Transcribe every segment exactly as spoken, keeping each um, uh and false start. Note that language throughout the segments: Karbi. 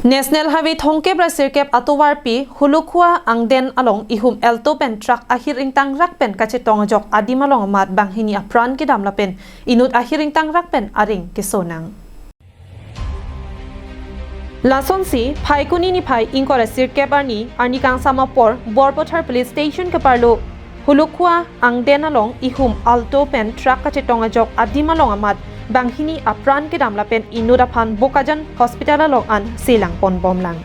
National Highway thomkep ra sirkep atovarpi Hulukhua angden along ihum Alto pen truck ahir ingtangrak pen kachetong ajok adim along amat banghini apran kedam lapen inut ahir ingtangrak pen areng kesonang. Lasonsi Phaikuni niphai ingkoi ra sirkep arni, arni kangsam apor Borpathar Police Station keparlo Hulukhua angden along ihum Alto pen truck kachetong ajok adim along amat banghini apran kedam lapen inut aphan Bokajan Hospital along an selang ponbomlang.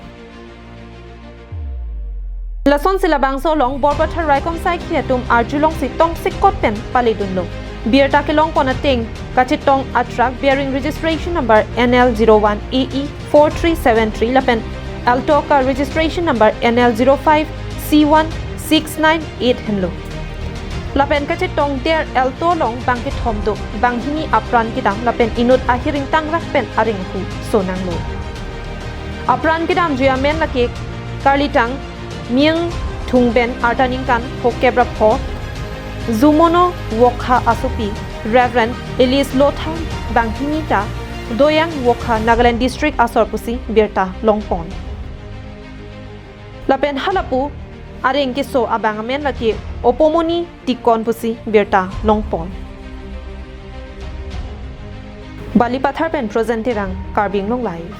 Lasonsi labangso along Borpathar raikom saikhi atum arjulongsi tongsekot pen paledunlo. Birta kelongpon ateng kachetong atruck bearing registration number N L zero one A E four three seven three lapen Alto ka registration number N L zero five C one six nine eight henlo. Lapen kachetongder Alto along bangkethom do, banghini apran kedam lapen inut ahir ingtangrak pen areng hu sonanglo. Apran kedamji amen lake karlitang Miang Thungben, arta ningkan phokep ra pho, Jumono Wokha asopi Reverend Elias Lothar, banghini ta Doyang Wokha, Nagaland District asor pusi birta longpon. Lapen halapu areng keso abang amen lake Opomoni Tikon pusi birta longpon. Balipathar pen Projen Terang, Karbi Anglong Live.